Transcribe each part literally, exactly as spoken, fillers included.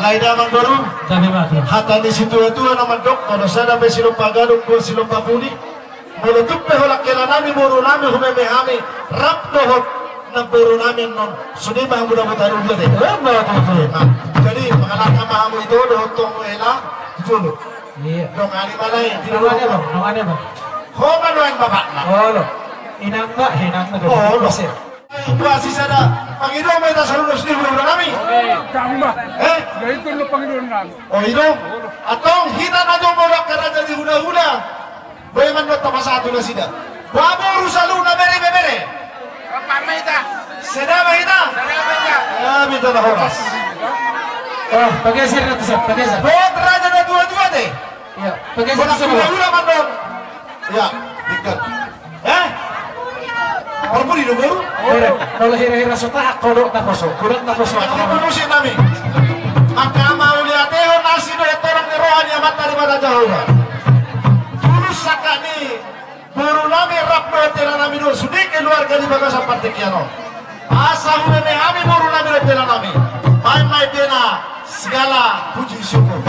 Ai damang boru. Hata ni situatua na mandok, molo sada pe silompa gadong, dua silompa pudi. Molo tung pe holan hela nami boru nami humeme hami rap dohot namboru nami annon, sude ma hamu na botaru dua te. Jadi mangalangka ma hamu ito dohot tong hela. Jolo. Iya. Dongani ma lae. Dongani abang, dongani abang. Ho ma nuaeng bapakna. Olo. Inangna, inangna. Olo. Buat sisada pangido ma hita saluhutna sude hulahula nami. Gabe ma. Eh? Gabe tolu pangido nami. O ido. Antong hita na jomolo angka raja ni hulahula. Boi mandok tapasatu nasida. Boa boru saluhutna, bere, bebere. Sada ma hita. Ya, minta na horas. Oh, pageser na tusan, pageser. Buat raja na dua-dua te. Iya, pageser tusan. Hulahula mandok. Ya, dikkat. Eh? Parpudi do boru? Molo hira-hira so tahak, kodok na koso, kodok na koso. Parpudi nami. Angka mauliatehon asi dohot torang ni roha ni Amanta Debata Jahowa. Tulus sangkap ni boru nami rap dohot hela nami dohot sude keluarga di bagasan partingkian on. Asa humeme hami boru nami dohot hela nami. Baen ma ibana segala puji syukur.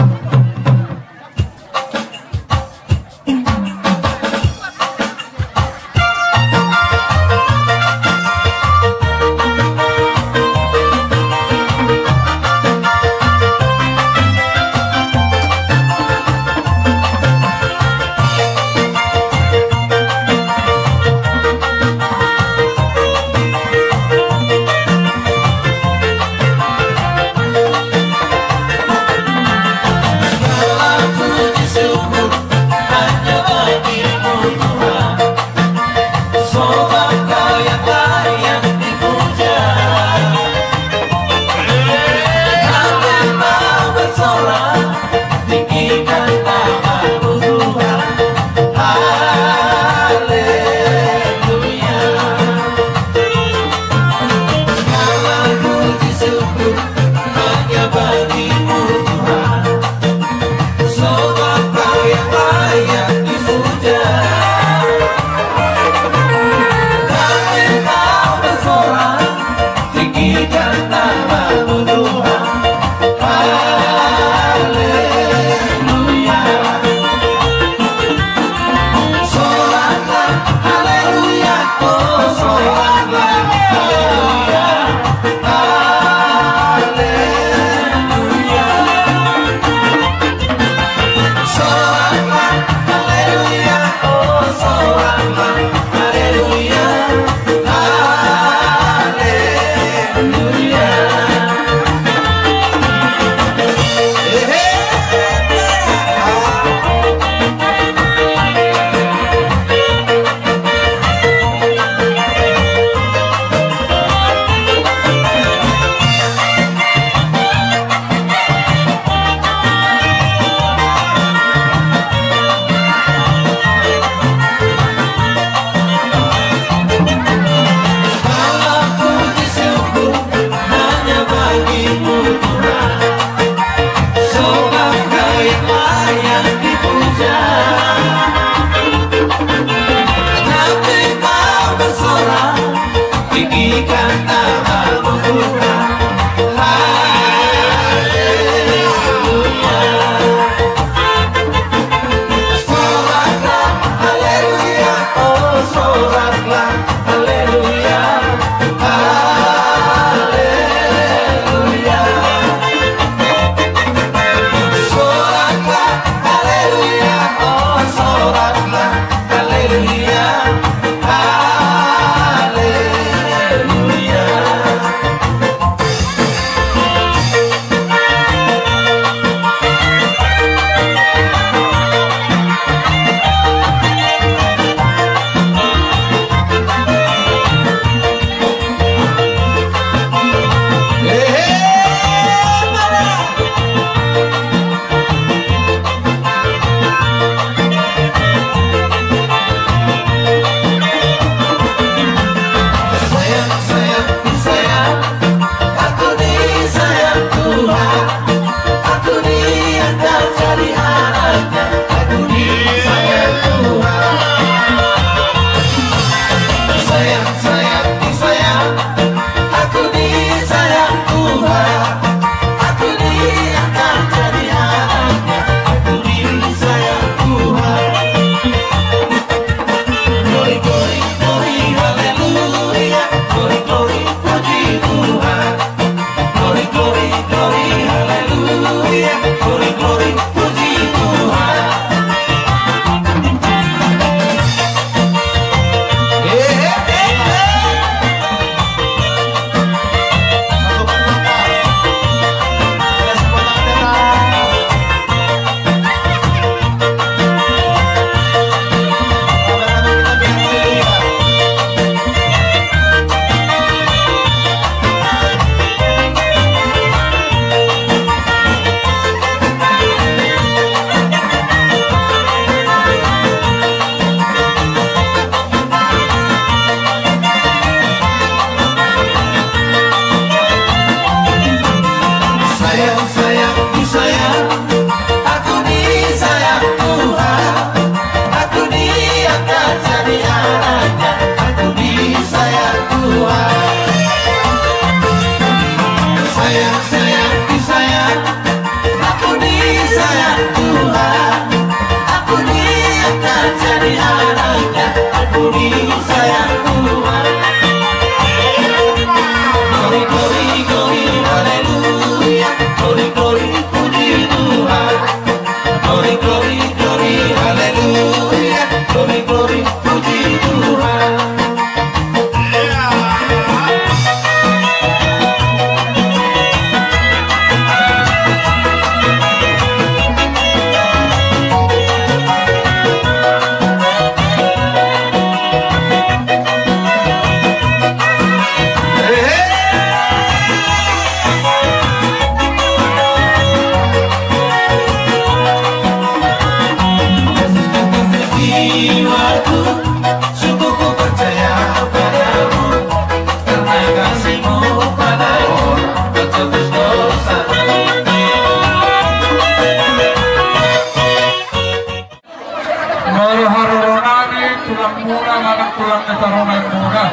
Molo haroro nami, tulangmuna manang tulang ni parumaenmuna,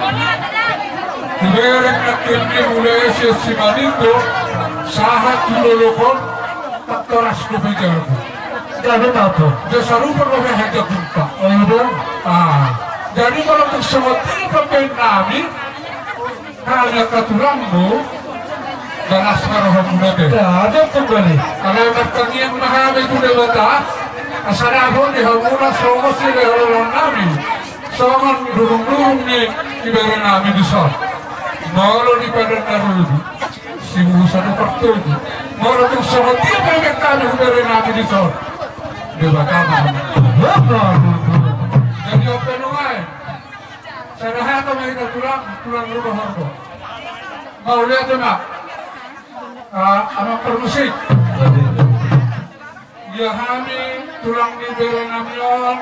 hubereng nangkin i mulai sian Simalinggo sahat tu dolok on, tatoras dope jabu. Jabu apa? Jala sarupa dope hajabu, Pak. Oh, iya, Bang. Ah, jadi molo tung songon i pambaen nami, hami angka tulangmu, balas ma rohamuna be. Ya, ada kembali. Alai martangiang ma hami tu Debata, asa dapot di hamuna songon silehononnami, songon durungdurung ni ibebere nami dison. Molo di Padan na Rudu, Sibusa do partogi. Molo tung songon dia pe hami tu ibebere nami dison, Debata ma. Jadi on pe nuaeng. Sada hata ma hita tulang, tulang Ruma Horbo. Mauliate ma. Ah, amang parmusik. Ia hami tulang ni bere nami on,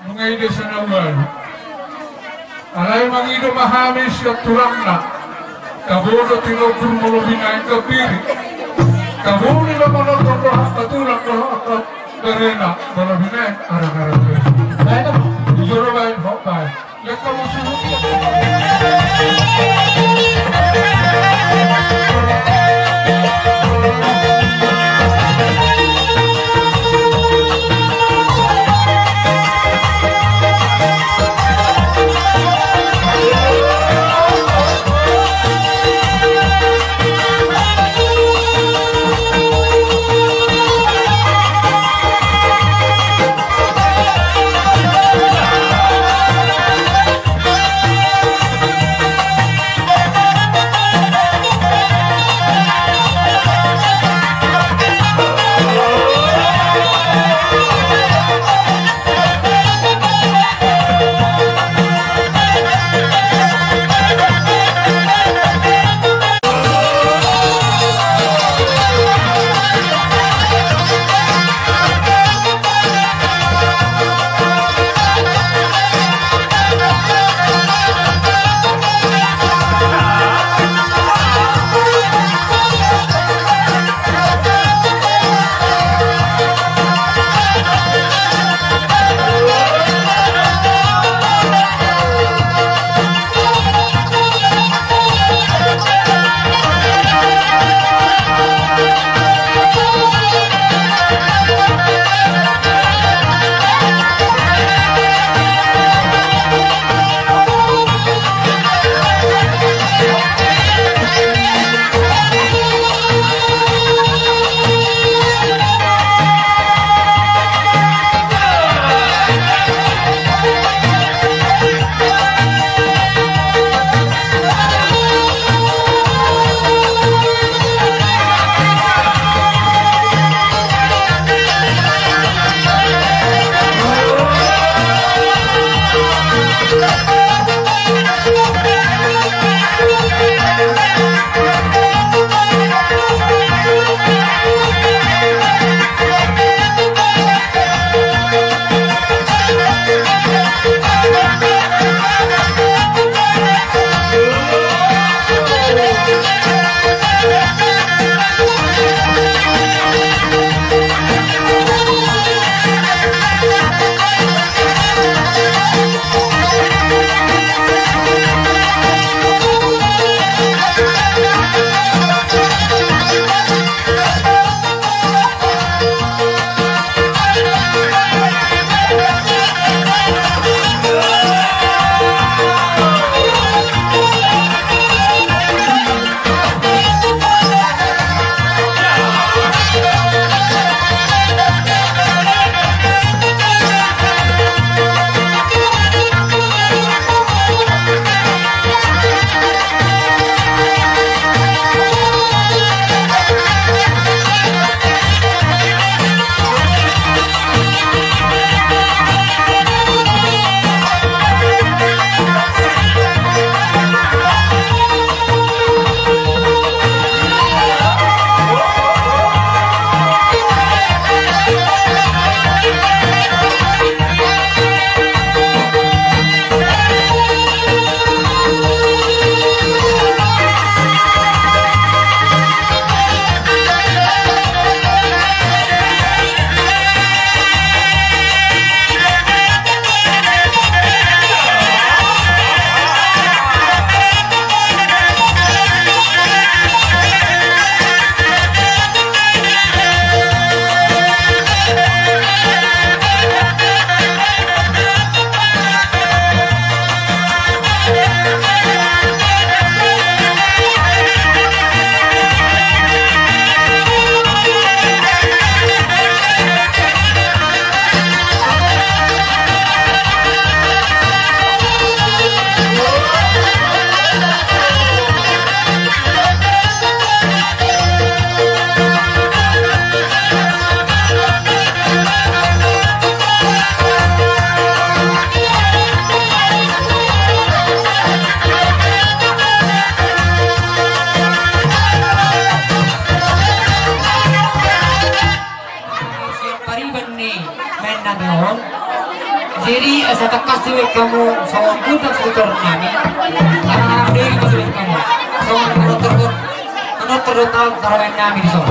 nunga i desa na ualu. Alai mangido ma hami sian tulangna. Tabo do Tinobur molo binaen Gambiri. Tabo do i ma molo tong do angka tulang do angka berena molo binaen arangaran be. Baen do, jolo baen, ho baen. Jadi, eh, asa tangkas dibahen hamu songon gudang satutor nami. Anak-anak diri dibahen hamu songon manortor, manortor do taon taroen nami dison.